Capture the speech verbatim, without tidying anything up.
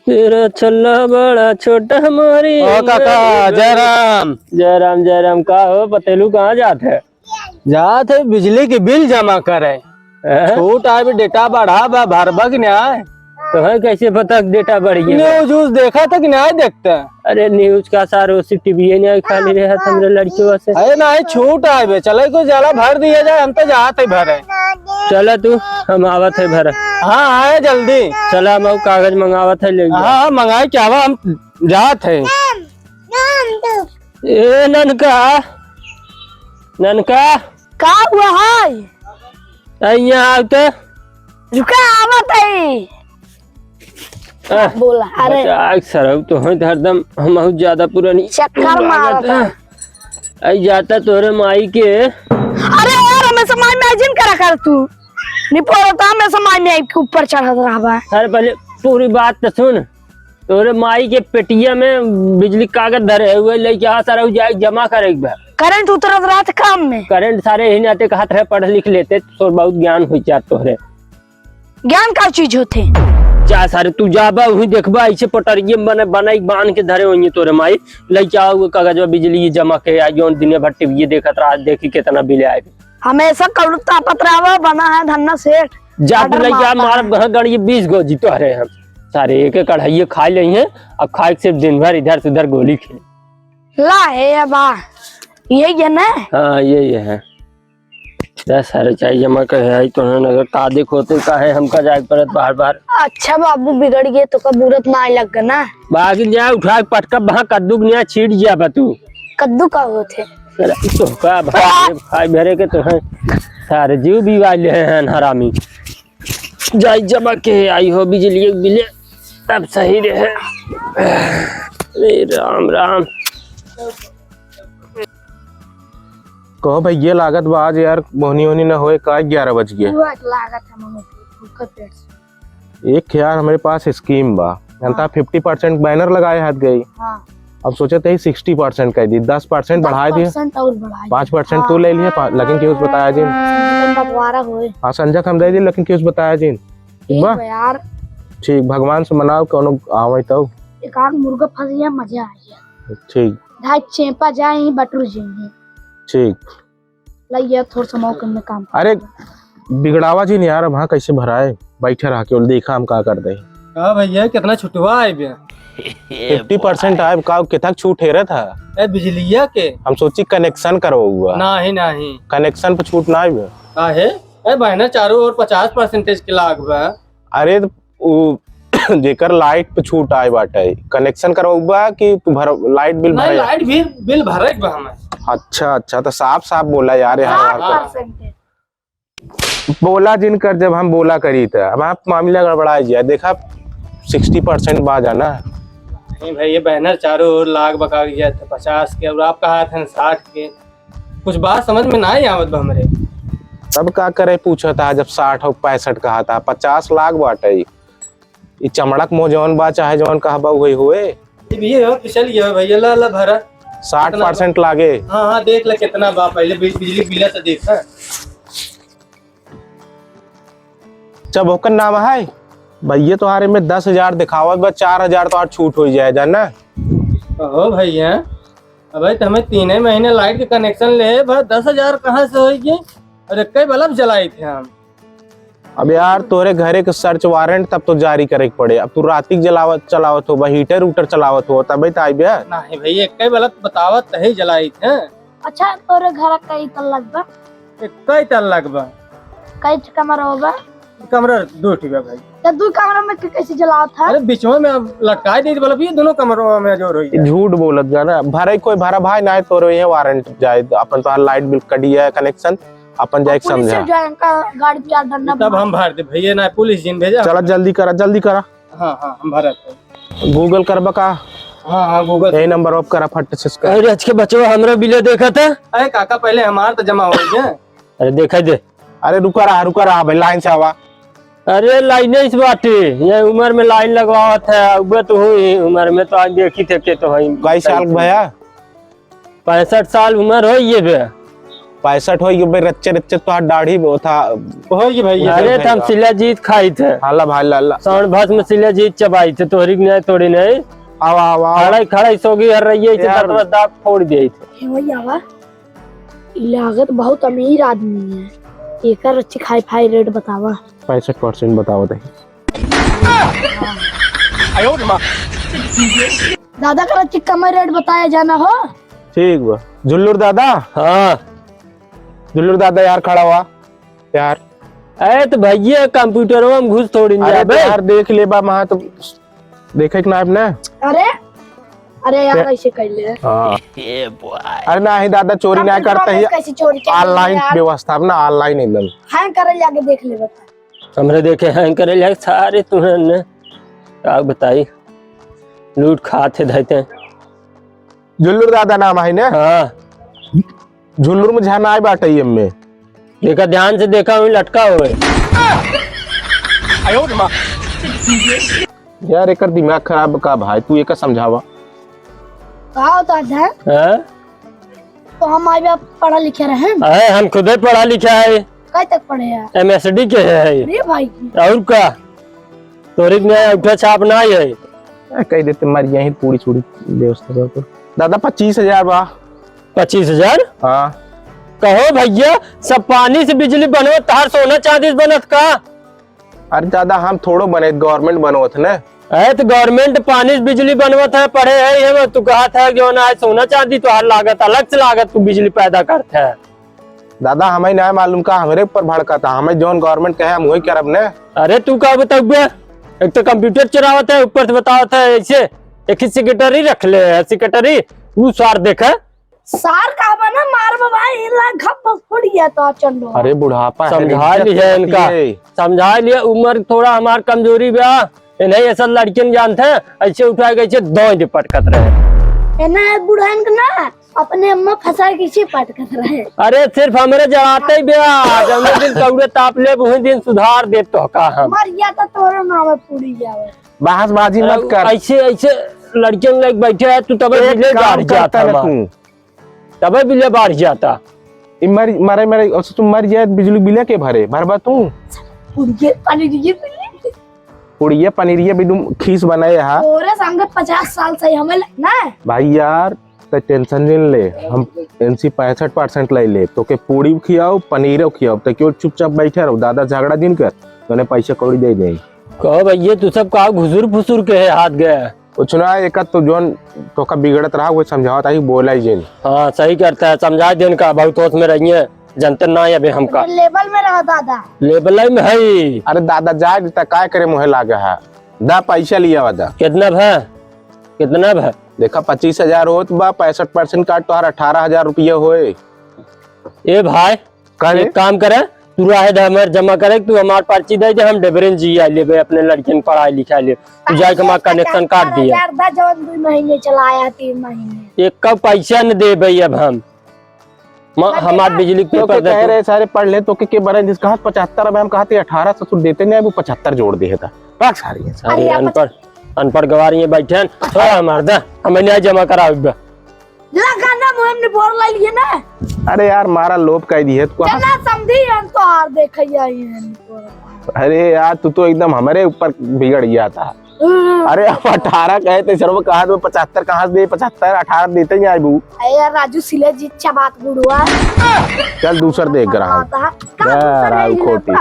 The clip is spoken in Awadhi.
तेरा छल्ला बड़ा छोटा हमारी ओ काका, जय राम। जय राम, जय राम। का हो पटेलू, कहाँ जात है? जात है बिजली के बिल जमा करे। हैं? छूट आए भी डेटा बढ़ा बा, भरबा कि नाहीं? तो है कैसे पता कि डेटा बढ़ गया? न्यूज व्यूज देखा था कि नाहीं देखता? अरे न्यूज का सारो सी टीवी नहीं खाली रहा था हमरे लड़कियों से। अरे नाहीं, छूट आए बे, चले कोई जाला भर दिया जाए, हम तो जात है भरे। चला तू, हम आवत है भरे। हाँ, आए जल्दी। चला, हम कागज मंगावत है, ले जा। हाँ, हाँ, मंगाए क्या बा, हम जात है। ए ननका, ननका। का हुआ है? आ, यहाँ आव त। रुका, आवत है। आ, बोला, अरे। बचा, सरऊ तो है हरदम, हम बहुत ज्यादा पुरानी चक्कर लागत मारत है। है। आई जाता तोरे माई के। अरे यार, हमेशा माई में जिन करा कर तू। निपोरो तो हमेशा माई में के ऊपर चढ़त रहबा। अरे पहले पूरी बात तो सुन। तोरे माई के पेटिया में बिजली कागज धरे हुए, लइके आ सारा, उ जाए जमा करे के बा। करंट उतरत रहत काम में। करंट सारे यही नाते कहत रहे, पढ़ लिख लेते, तोर बहुत ज्ञान होई जात तोहरे। ज्ञान का चीज होते? जा सारे, तू जाबा, वही देखबा, ऐसे पटरिये में बने, बनाई बांध के धरे होइए तोरे माई। लइके आ उ कागजवा बिजली जमा के, आ जौन दिने भर टीवी देखत रहा, देखी कितना बिल आए। हमेशा कौड़ू तापत रहबा, बना है धन्ना सेठ। जा तू ऑर्डर लइके आ, मारता मारब है। गह गड़िए बीस गो जी तोहरे हम। सारे एक एक कढ़ाइये खा ले हैं, अब खाए के सिर्फ दिन भर इधर से उधर गोली खेले। ला, हे बा, यही है ना? हाँ, यही है। दस सारे चाय जमा कहे आई तो है, अगर का देखो तो का है, हमका जाए के पड़त बार बार। अच्छा बाबू, बिगड़ गए तो का बुरत ना आए लग ना। बाकी जा उठा के पटका वहाँ कद्दू के निया छीट गया बा तू। कद्दू का होते? अरे, तो का भाई, आ! खाए भरे के तो है, सारे जीव भी वाले हैं हरामी। जाई जमा के आई हो बिजली के बिले, तब सही रहे। अरे राम राम। कहो भैया, लागत बा आज यार मोहनी होनी न होए, का ग्यारह बज गए। हुआ लागत है मम्मी, भूखा पेट से। एक यार हमरे पास स्कीम बा, जनता हाँ। फिफ्टी परसेंट बैनर लगाए हाथ गई। हाँ। अब सोचे थे सिक्सटी परसेंट कर दी, दस परसेंट बढ़ाए दिए। दस परसेंट और बढ़ाए दिए। पाँच परसेंट तू हाँ। ले लिए, पा-, लेकिन केहू से बताया जिन। बंटवारा होए। हाँ, संजय के हम दे दिए, लेकिन केहू से बताया जिन। ठीक ठीक बा? बा यार। ठीक, भगवान से मनाओ, कोनो आवे तो। एक आध मुर्गा फंस गया, मजा आ गया। ठीक। ढाई चेपा जाए, बटुर जाएंगे। ठीक। लइया थोड़ा सा मौके में काम अरे, बिगड़ावा जिन यार, अब हाँ कैसे भराए? बैठे रह के, देखा हम का कर दे। का भैया, कितना छुटवा आए बे? फिफ्टी परसेंट आए, का, कितना छूट हेरत है? ए, बिजलिया के? हम सोची कनेक्शन करवाऊआ। नाही, नाही। कनेक्शन पे छूट ना आए बे। काहे? ए, बहना चारों ओर पचास परसेंटेज के लाग बा। अरे, तो उ जेकर लाइट पे छूट आए बाटे, कनेक्शन करवाउबा कि तू भर, लाइट बिल नहीं, भरे? लाइट बिल, बिल भरे के बा हमें। अच्छा, अच्छा, तो साफ साफ बोला यार, यहाँ हाँ, यार हाँ। बोला जिन कर, जब हम बोला करी त अब आप मामला गड़बड़ाए जिया। देखा, सिक्सटी परसेंट बाज आ ना। नहीं भाई, ये बैनर चारों ओर लाग बका गया था पचास के, और आप कहा थे साठ के। कुछ बात समझ में ना ही आवत बा हमरे। तब का करे पूछत हा, जब साठ और पैंसठ कहा था, पचास लाख बाटे। ई चमड़क मुँह जौन बा, चाहे जौन कहबा, उहे होए। ये भी है, पिछल गया है भैया, ला, ला भरा। साठ परसेंट लागे। हाँ, हाँ, देख ले कितना बा, पहले बिज-, बिजली बिला तो देख, हाँ। जब ओकर नाम है, भैया तोहारे में दस हजार दिखावत बा, चार हजार तोहार छूट हो जाए, जाना? ओहो भैया, अबे तो हमें तीन ही महीने लाइट के कनेक्शन ले बा, दस हजार कहाँ से होई गे? और एक ही बल्ब जलाई थे हम। अब यार, तोरे घरे के सर्च वारंट तब तो जारी करे के पड़े। अब तू राती के जलावत, चलावत हो, बा हीटर उटर चलावत हो, तबे तो आइबे। नहीं भैया, एक ही बल्ब बतावत तही जलाई थे। अच्छा, तोरे घर कई तल्ला बा? एक कई तल्ला बा? कई ठे कमरा बा? कमरा दो ठे बा भाई। तो दो कमरा में के-, कैसे जलावत है? अरे, बीचवा में अब लटकाए दे बल्ब, ये दोनों कमरों में जोर होई। झूठ बोलत बा ना, भरे कोई भरा भाई ना है, तोरे ये वारंट जाए, अपन तो लाइट बिल कटी है, कनेक्शन, अपन जाए के पुलिस से समझा। जाए, उनका गाड़ी पे डंडा तब मार। हम भर दे भैया, ना पुलिस जिन भेजा। चला जल्दी करा, जल्दी करा। हाँ, हाँ, हम भरत है। Google करबा का? हाँ, हाँ, Google। यही नंबर ऑफ करा, फट से इसका। अरे, आज के बचवा हमरा बिले देखा था। अरे काका, पहले हमार तो जमा हो गया। अरे, देखा दे। अरे, रुका रहा, रुका रहा भाई, लाइन से आवा। अरे, लाइने इस बाटे, ये उम्र में लाइन लगवावत है, अब तो हुई उम्र में तो आज देखी थे के तो है। कई साल के भैया? पैंसठ साल उम्र हो ये बे। पैंसठ होई गए बे, रच्चे रच्चे तोहार दाढ़ी वो था। होई गए भैया। अरे, तो हम शिलाजीत खाई थे। हाला भाई लाला। साउंड बॉक्स में शिलाजीत चबाई थे, तोहरी के नहीं, तोड़ी नहीं। आवा, आवा, आवा। खड़ा ही, खड़ा ही सोगी हर रही है, इसे यार। दतवा दांत फोड़ दिए थे। ए भैया, आवा। ई लागत बहुत अमीर आदमी है। एकर अच्छी खाई फाई रेट बतावा। पैंसठ परसेंट बतावा दे। दादा, कर अच्छी कम रेट बताया जाना हो। ठीक बा। झुल्लुर दादा। हाँ। झुल्लुर दादा यार, खड़ा हुआ यार। अरे तो भैया, कंप्यूटरवा में घुस थोड़ी नहीं अरे तो जाबे। यार, देख ले बा, वहाँ तो देखे के ना अपने। अरे, अरे यार, क्या? ऐसे कर ले। हाँ। अरे ना ही दादा, चोरी ना करते ही। कैसे चोरी कर online यार? व्यवस्था ना, online एकदम। हैंग करे जाके देख ले बता। हमरे देखे हैंग करे जाके सारे तुरंत ने। का बताई, लूट खात है धैते। झुल्लुर दादा नाम है ना? हाँ। झुल्लुर में झन आए बाटे एमे। देखा, ध्यान से देखा, वहीं लटका हुए। यार, एकर दिमाग खराब का भाई, तू एकर समझावा। का होता है? हाँ? तो हम अभी आप पढ़ा लिखे रहे हैं। अरे, हम खुदे पढ़ा लिखा है। कई तक पढ़े हैं? एमएसडी के है। अरे भाई। और का? तोरी में अंगूठा छाप ना है। ए, कह देते मर गया ही पूरी छुड़ी व्यवस्था कर तो। दादा, पच्चीस हजार बा। पच्चीस हजार? हाँ। कहो भैया, सब पानी से बिजली बनवत, तार सोना चांदी से बनत का? अरे दादा, हम थोड़ो बने, government बनवत ने। अरे तो government पानी से बिजली बनवत है, पढ़े है, ये मत तू कहा था कि ना सोना चांदी तोहार लागत, अलग से लागत तू बिजली पैदा करत है। दादा, हमें ना मालूम का हमरे ऊपर भड़का था, हमें जौन government कहे हम वही करब ने। अरे तू का बताउबे, एक तो कंप्यूटर चलावत है, ऊपर से बतावत है ऐसे, एक ही secretary रख ले है, secretary, तू सार देखे। सार का बना मार भाई, इला घप फुट गया तो चंडो। अरे बुढ़ापा है, समझा इज्जत लिया रहती इनका, है। समझा लिया, उम्र थोड़ा हमार कमजोरी बा, इन्हें ऐसा लड़कियन जानते हैं, ऐसे उठा के ऐसे दौड़ दे पटकत रहे। इन्हें बुढ़ान के ना अपने अम्मा फंसा के इसे पटकत रहे। अरे सिर्फ हमरे जड़ाते ही बा, जौने दिन कौड़े ताप लेब, वही दिन सुधार देब तो का हम। मर गया तो तोरे नाम पूरी जावे। बहसबाजी मत अरे कर। ऐसे, ऐसे लड़कियन लोग बैठे हैं, तू तबे एक बिले काम बाहर जाता करता ना हमार। तू। तबे बिले बाढ़ जाता। ई मर, मरे, मरे, अच्छा, तू मर जाए, बिजली बिले के भरे? भरबा तू? पुड़िये पनीरिये बिले। पुड़िये पनीरिये भी तुम खीस बनाए हा। तोरे संगे पचास साल से हमें लगना है। भाई यार, ते tension जिन ले, हम एनसी पैंसठ परसेंट ले ले, तो के पूड़ी खियाओ, पनीरो खियाओ, ते क्यों चुपचाप बैठे रहो, दादा झगड़ा जिन कर, तोने पैसा कौड़ी दे दे। कहो भैया, तू सब का घुसुर फुसुर के है हाथ गए? कुछ ना, एक तो जोन तोका बिगड़त रहा, वो समझावत आई, बोला ही जिन। हाँ, सही करता है, समझा देन का, बहुत होश में रहिए, जनते ना अबे हमका। अरे, लेवल में रहा दादा। लेवल में है। अरे दादा, जाए देता, काय करे मुहे लागे है? दा पैसा लिया वा दा। कितना भा? कितना भा? देखा, पच्चीस हजार होत बा, पैंसठ परसेंट काट तोहार अठारह हजार रुपया होए। ए भाई, का रे? एक काम करे, तू रहे दे, हमार जमा करे, तू हमार पर्ची दे दे, हम डेबरेन जी आ लेबे, अपने लड़कियन पढ़ाई लिखाई ले। तू जाके हमार कनेक्शन काट दिया। हजार दा, जवन दो महीने चलाया, तीन महीने। एक का पैसा न देबे अब हम। म-, हमार बिजली के तो पेपर के दे कह तू। रहे सारे पढ़ ले, तो के, के बरे जिस कहा पचहत्तर, अब हम कहा थे अठारह, ससुर देते नहीं, वो पचहत्तर जोड़ दे था। रख सारी है। अरे अरे आप अनपढ़, अनपढ़ गवार ये बैठे हैं। छोड़ा हमार दा, हमें न्याय जमा कराओ बे। ला गाना मुहिम ने बोर ला लिए ना। अरे यार, मारा लोभ कह दी है तू। चला समझी हम तो हार देखे आई हैं। अरे यार, तू तो एकदम हमारे ऊपर बिगड़ गया था। हम्म। अरे, अब अठारह कहे थे, सर, वो कहा तो पचहत्तर कहाँ से दे? पचहत्तर, अठारह देते ही आए बू। अरे यार, राजू सिले जी, अच्छा बात गुड़ुआ। चल, दूसर देख रहा हूँ। का दूसर राजू है, खोटी।